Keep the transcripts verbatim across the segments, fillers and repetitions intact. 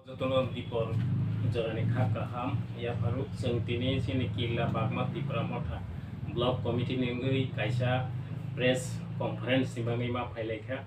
Jotono dipor jorani kha kaham yapharuk. Chwng tini chini Killa Bagma Tipra Motha Block Committee ni wngwi kaisa press conference ni bagwi ma phailaikha.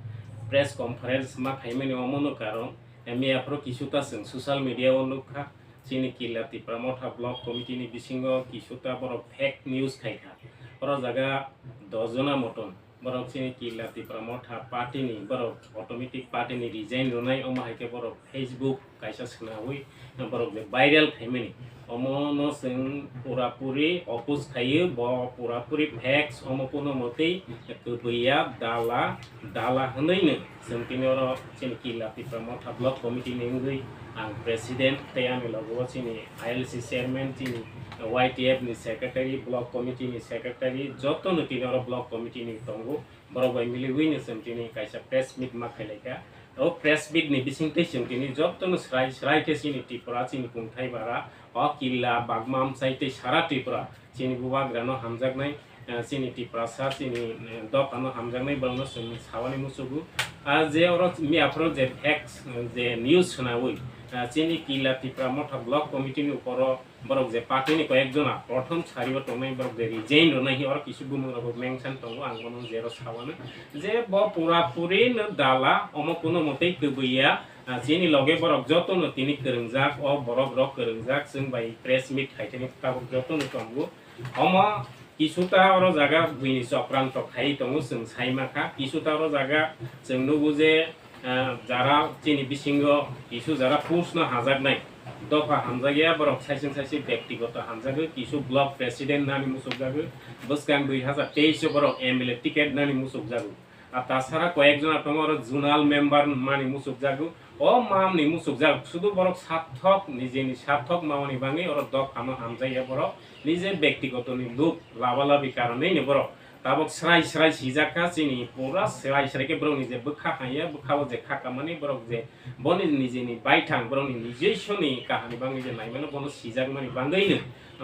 Press conference ma khaimani omono karon, eh, miyaphuru kisuta chwng social media o nukha, chini Killa Tipra Motha Block Committee ni bisingo kisuta borok fake news khaikha. Oro jaga dos jona moton. Borok chini Killa Tipra Motha party ni, borok automatic party ni resign rwnai, omo hai khe borok Facebook kaisa swnaui borok je viral khaimani, omo no chwng pura puri oppose khaio, bo pura puri facts, omo kuno motwi kwbwi ya, dala, dala hwnwi no chwng tini oro chini Killa Tipra Motha Block Committee ni wngwi ang president tei ani logo o chini I L C chairman, chini Y T F ni secretary, block committee ni secretary, joto no tini oro block committee ni tongo. Borok bai miliwi no chwng tini kaisa press meet ma khailaikha. O press meet ni bisingtwi chwng tini joto no srai srai khe chini Tripura, chini kungthai bara, o Killa Bagma amchai tei sara Tripura chini bubagra no hamjaknai, eh, chini Tiprasa, chini, eh, dopha no hamjaknai borok no chwng sawani muchugo. Ah, je oro miyaphuru je facts, eh, je news swnaui, ah, chini Killa Tipra Motha Block Committee ni uporo borok je party ni koyek jona prothom sari o tongnai borok je resign rwnai hi oro kisu bumung rok bo mention tongo, ang bono jero sawano je bo pura puri no dala, omo kuno motwi kwbwi ya, ah, chini loge borok joto no tini kwrwngjak, o borok rok kwrwngjak, chwng bai press meet khai thani tabuk joto no tongo. Omo kisuta oro jaga buini chokranto khai tongo, chwng sai mankha. Kisuta oro jaga chwng nugo je, ah, jara chini bisingo kisu jara force no hamjaknai dopha hamjakya, borok saising saising bektigoto hamjagwi, kisu block president nani muchukjagwi, bwskang dui hazar teis o borok M L A ticket nani muchukjago. A tasara koyek jona tongo oro zonal member mani muchukjago. O mamni muchukjak, sudu borok sarthok, nijeni sarthok mamani bagwi oro dophano hamjakya borok, nije bektigotoni luk laba labi karonwi ni borok tabok srai srai sijak kha, chini pura srai srai khe borokni je bwkha haiya, bwkhao je kha kamani borok je boni nijeni baithang borokni nijeshoni kahani bagwi je naimano bono sijakmani bagwino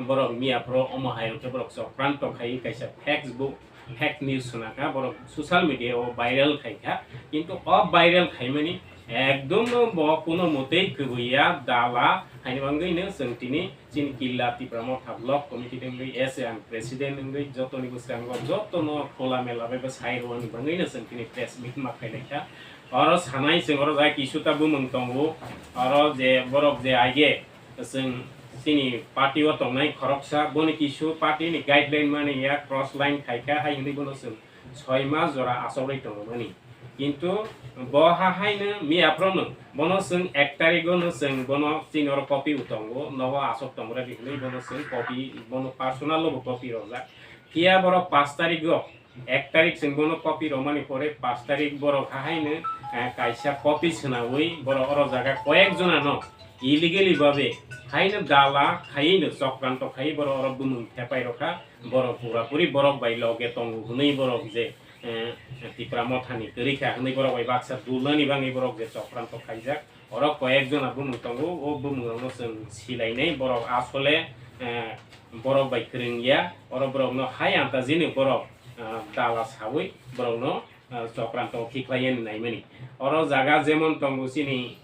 borok miyaphuru omo hai rok khe borok chokranto khaiwi kaisa facts bo fake news swnakha, borok social media o viral khaikha, kintu o viral khaimani ekdom no bo kuno motwi kwbwi ya, dala haini bagwi no chwng tini chini Killa Tipra Motha Block Committee ni wngwi S A ang president wngwi jotoni bwskango jotono khula mela bai bo sai rwani bagwi no chwng tini press meet ma khailaikha. Oro sanai chwng oro jai kisuta bumung tongo, oro je borok je aige chwng chini party o tongnai khoroksa, boni kisu party ni guideline mani ya, cross line khaikha hai hwnwi bono chwng soi mas jora achokrwi tongmani. Kintu bo ha haino miyaphuru no bono chwng ek tarik o no chwng bono chini oro copy bo tongo, nogo achok tongmani hwnwi bono chwng copy, bono personal o bo copy rojak. Phiya borok pash tarik o, ek tarik chwng bono copy romani pore pash tarik borok hahaino, eh, kaisa copy swnaui borok oro jaga koyek jonano illegally babe haino dala khaiwi no chokranto khaiwi borok oro bumung thepai rokha, borok pura puri borok bai loge tongo hwnwi borok je, eh, Tipra Mothani kwrwi kha hwnwi borok bai baksa dulnani bagwi borok je chokranto khaijak. Oro koyek jona bumung tongo, o bumung rokno chwng silainai, borok asole, eh, borok bai kwrwng ya, oro borokno hai antajini borok, eh, dala sawi borokno, eh, chokranto khiklai yani naimani. Oro jaga jemon tongo chini,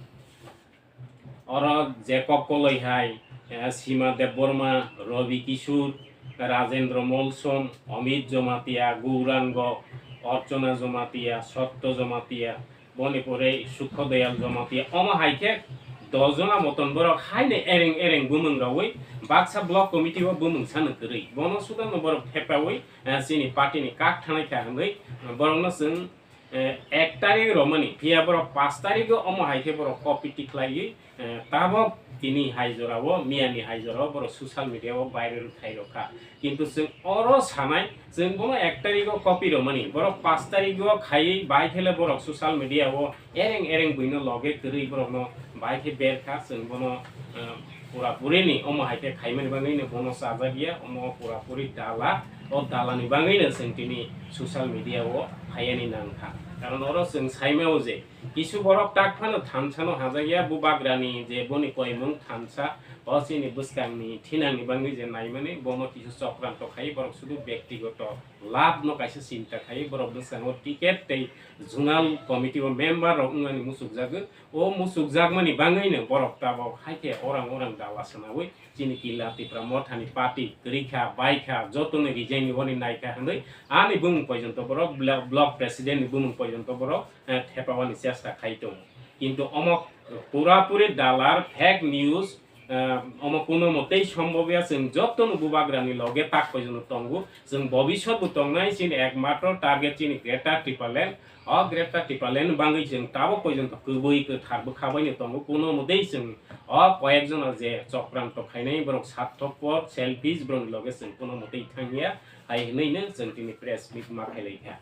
oro Jacob Koloi hai, eh, Sima Debbarma, Robi Kishore, Rajendra Molson, Amit Jamatia, Gourango, Archana Jamatia, Satya Jamatia, boni pore Sukho Dayal Jamatia, omo hai khe dos jona moton borok haino ereng ereng bumung raui baksa block committee o bumung sano kwrwi. Bono suda no borok thepaui, eh, chini party ni kak thanai kha hwnwi borokno chwng, eh, ek tarik romani, phiya borok pash tarik o omo hai khe borok copy tiklaiwi, eh, tabok tini hai jora o, miya ni hai jora o borok social media o viral khai rok kha. Kintu chwng oro sanai, chwng bono ek tarik o copy romani, borok pash tarik o khaiwi bai khe le borok social media o ereng ereng buino loge kwrwi borokno bai khe ber kha, chwng bono, eh, pura puri ni omo hai khe khaimani bagwi no bono chajak ya, omo pura puri dala, o dala ni bagwi no chwng tini social media o phai yani nang kha. Karon oro chwng sai mao je, Kisu borok tak phano thansa no hajak ya, bubagra ni je boni koimung thansa, o chini bwskang ni thinang ni bangwi je naimani, bono kisu chokranto khai, borok sudu bektigoto labh no kaisa chinta khai, borok bwskango ticket tei zonal committee o member rok wngmani muchukjago. O muchukjakmani bangwino borok tabok hai khe orang orang dala swnawi chini Killa Tipra Mothani party kwrwi kha, bai kha, jotono resign ni oni nai kha hwnwi ani bumung poijonto borok blo-, block president ni bumung poijonto borok, eh, thepawani chesta khai tongo. Kintu omo pura puri dalar, fake news, eh, omo kuno motei sombobya, chwng jotono bubagrani loge tak poijono tongo. Chwng bobiswt bo tongnai, chini ekmatro target chini Greater Tipraland. O Greater Tipraland bangwi chwng tabok poijonto kwbwi kwthar bwkha baino tongo. Kuno motei chwng o koyek jona je chokranto khainai borok sarthopor, selfish borokni loge chwng kuno motei thangya, hai hwnwi no chwng tini press meet ma khailai kha.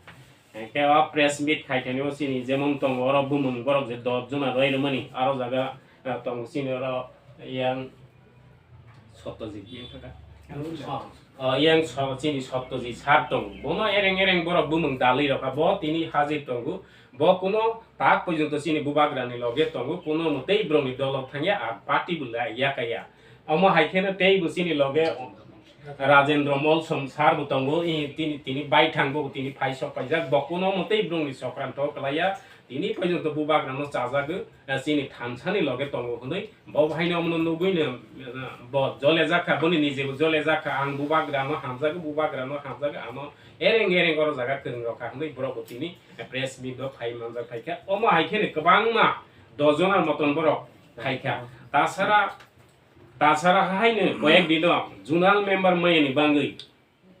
Hwnkhe o press meet khai thani o chini jemon tongo oro bumung borok je dos jona roi rwmani, aro jaga, eh, tongo chini oro yang Satyajit yang kha da? Oh, yang so-, chini Satyajit sir tongo. Bono ereng ereng borok bumung dalwi rokha. Bo tini hajir tongo. Bo kuno tak poijonto chini bubagrani loge tongo. Kuno motei borokni dolok thangya, a party bo la-, yakaya. Omo hai kheno tei bo chini loge Rajendra Molsom sir bo tongo. I tini, tini baithang bo tini phaisok paijak. Bo kuno motei borokni sokranto kwlaiya. Tini poijonto bubagrano chajago, eh, chini thansani loge tongo hwnwi. Bo haino omono nugwino, eh, bo jole jakha, boni nijebo jole jakha, ang bubagrano hamjago, bubagrano hamjago, ano ereng ereng oro jaga kwrwng rokha hwnwi borokbo tini, eh, press meet o phai manjak phaikha. Omo hai kheno kwbangma dos jona moton borok phaikha. Tasara, tasara haino koyek dino zonal member mayani bangwi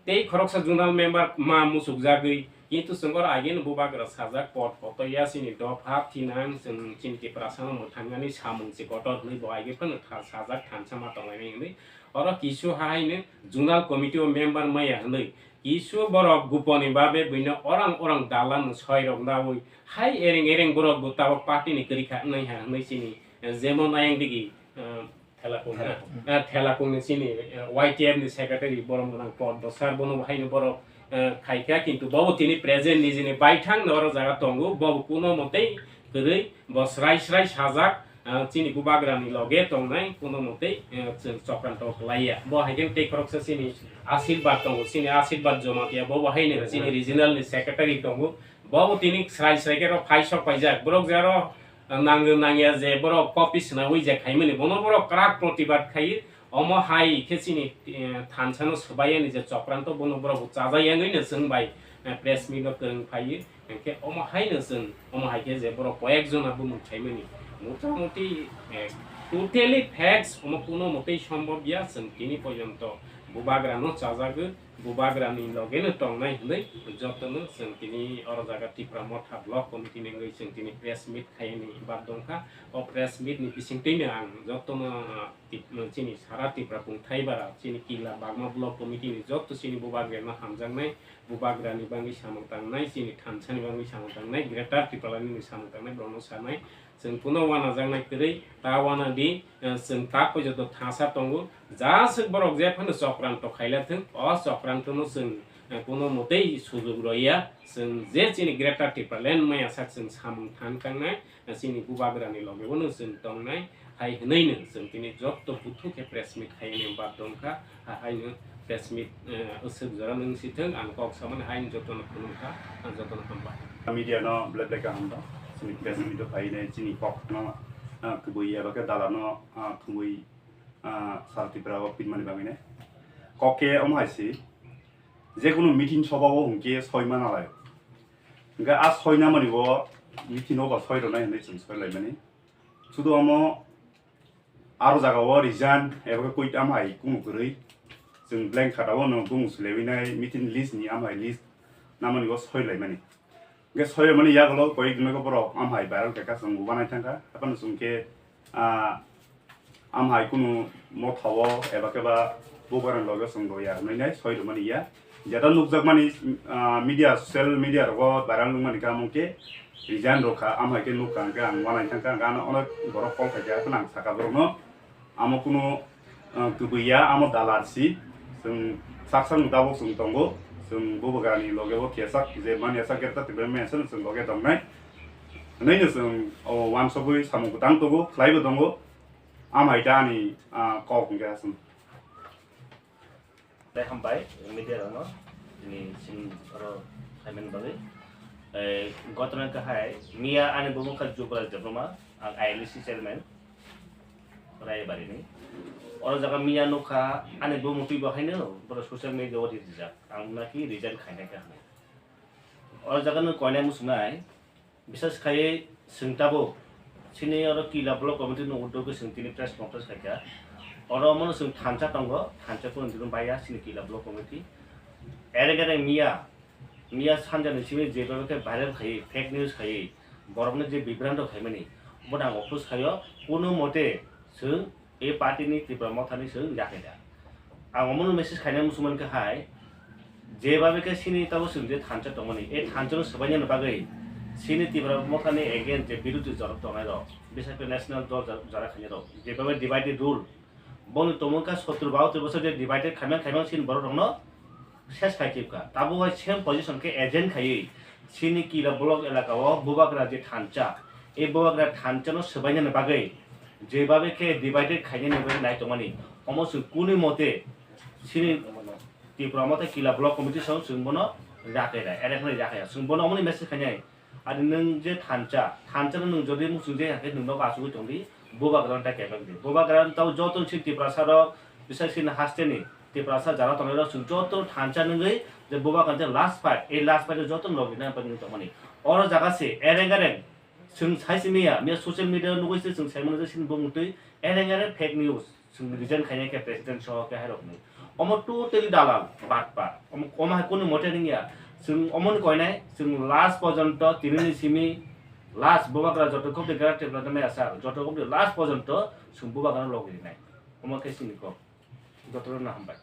tei khoroksa zonal member ma muchukjagwi, kintu chwng oro ageno bubagra sajak, pot kotor ya chini dopha thinang, chwng chini Tiprasano mwthangani samung se kotor hwnwi bo age phano tha-, sajak thansa ma tonglaimani hwnwi. Oro kisu hahaino zonal committee o member maya hwnwi kisu borok guponi babe buino orang orang dalan soirok naui hai ereng ereng borok bo tabok party ni kwrwi kha wngnai ha hwnwi chini, eh, jemon ayang digi, eh, Thelakung. Thelakung. Eh, Thelakung ni chini, eh, Y T F ni secretary borom gwnang Poddo sir, bono bo haino borok, eh, khaikha, kintu bobo tini present nijini baithang no oro jaga tongo, bobo kuno motei kwrwi bo srai srai sajak, eh, chini bubagra ni loge tongnai kuno motei, eh, chwng chokranto kwlaiya. Bo hai khe tei khoroksa chini Ashirbad tongo, chini Ashirbad Jomatia, bobo haino chini regional ni secretary tongo, bobo tini srai srai khe ro phaisok paijak, borok je aro nangwi nangya je borok copy swnaui je khaimani, bono borok kwrak protibad khai. Omo hai khe chini, eh, thansano swbaiyani je chokranto, bono borok bo chajak yangwino chwng bai, eh, press meet o kwrwng phaiwi. Hinkhe omo haino chwng, omo hai khe je borok koyek jona bumung khaimani, motamuti, eh, totally facts, omo kuno motei sombobya, chwng tini porjonto bubagrano chajagwi. Bubagrani logeno tongnai hwnwi jotono chwng tini oro jaga Tipra Motha Block Committee ni wngwi chwng tini press meet khaini bad dongkha. O press meet ni bisingtwino ang jotono, ah, tip-, chini sara Tipra kungthai bara chini Killa Bagma Block Committee ni joto chini bubagrano hamjaknai, bubagrani bangwi samung tangnai, chini thansani bangwi samung tangnai, Greater Tipraland ni samung tangnai borokno sanai. Chwng kuno wanajaknai kwrwi, ta wana di, eh, chwng ta poito thansa tongo. Jaswk borok jephano chokranto khaila thwng, o chokrantono chwng, eh, kuno motei sujuk roya. Chwng je chini Greater Tipraland maya sak chwng samung thang tangnai, eh, chini bubagrani logebono chwng tongnai, hai hwnwino chwng tini jotto buthu khe press meet khaini bad dongkha. Ha-, haino press meet, eh, aswk jora nwng si thwng, ang kok samani haino jotono phunukha, ang jotono hambai. Media no belai belai kaham ba, chini press meet o phainai chini kok no, ah, kubui eba khe dala no, ah, thumui, ah, sara Tripura o pinmani bagwi nai. Kok khe omo hai si, jekunu meeting soba o hwnkhe soi mana lai. Hwnkhe a soi namani bo meeting o ba soi rwnai hwnwi chwng soi laimani. Sudu omo aro jaga o resign eba khe quit amhai kumu kwrwi. Chwng blank khata o no bumung swlaiwi nai meeting list ni amhai list namani bo soi laimani. Hwnkhe soi mani yagulo koyek din borok amhai viral khe ka chwng bo banai thangkha. Haphano chwng khe, ah, amhai kunu motha o eba khe ba bubagrani loge chwng rw ya hwnwi nai soi rwmani ya. Jeta nukjakmani, ah, media, social media rogo viral nukmani khe amo khe resign rwkha, amo hai khe nukha, hwnkhe ang uanaini thangkha, hwnkhe ano onek borok call khaikha, haphano ang sakha borokno, amo kunu, ah, kwbwi ya, amo dalar si, chwng sak sakni tabuk chwng tongo, chwng bubagrani loge bo khesak, je manya sak khe ta tibem manya sano chwng loge tongnai. Hwnwi no chwng o uansugwi samung kwtang tubu, khlaibo tongo. Amhaita ani, ah, kok hwnkhe aswk. Tei hambai media rokno tini sini oro phaimani bagwi. Eh, gotona kahai miya ani bumung kha Jubraj Debbarma, ang I L C chairman, Raibari ni. Oro jaga miya nukha ani bumung twi bo haino boro social media o rijak. Ang naki resign khainai kha hwnwi. Oro jaga no koinai muchungnai. Bisas khai chwng tabuk chini oro Kila Block Committee ni uddog chwng tini press conference khaikha. Oro omono chwng thansa tongo, thansa phano tini baiya chini Kila Block Committee. Ereng ereng miya, miya sanja ni simi je bhabe khe viral khai, fake news khai, borokno je bibranto khaimani, bono ang oppose khaio, kuno mote chwng e party ni Tipra Motha ni chwng yakhai da. Ang omono message khaina muchungmani khe hai, je babe khe chini tabo chwng je thansa tongmani, e thansa no swbainani bagwi chini Tipra Motha ni against je birodhi jorok tongnai rok, bisai khe national dol jora khainai rok, je babe divided rule, boni tongmung kha sottor bahattor bosor je divided khaimang khaimang chini borok rokno ses khai khe wngkha. Tabuk hai same position khe agent khaiwi chini Kila Block elaka o Bubagra je thansa, e Bubagra thansa no swbainani bagwi je babe khe divided khainani bagwi nai tongmani, omo chwng kunu mote chini Tipra Motha Kila Block Committee song chwng bono yakhai da, erek hwnwi yakhai da. Chwng bono omoni message khainai, Ani nwng je thansa, thansa no nwng jodi muchung je hakhe nwng nogo achugwi tongdi, Bubagra no ta kebeng di. Bubagra no tabo joto chini Tiprasa rok, bisai chini haste ni Tiprasa jara tongnai rok chwng joto thansa nwngwi je Bubagra je last fight, ei last fight o joto no logi na bang tongmani. Oro jaga se ereng ereng chwng sai si miya, miya social media nugwi se chwng sai mano je chini bumung twi ereng ereng fake news. Chwng resign khainai khe president soho khe hai rokni. Omo totally dalal, batpar. Omo, omo hai kunu mote nung ya. Chwng omoni koinai, chwng last porjonto tinini simi, last Bubagra joto kok de gara tepla de maya sar, joto kok de last porjonto chwng Bubagra logi rinai. Omo khe chini kok. Joto no hambai.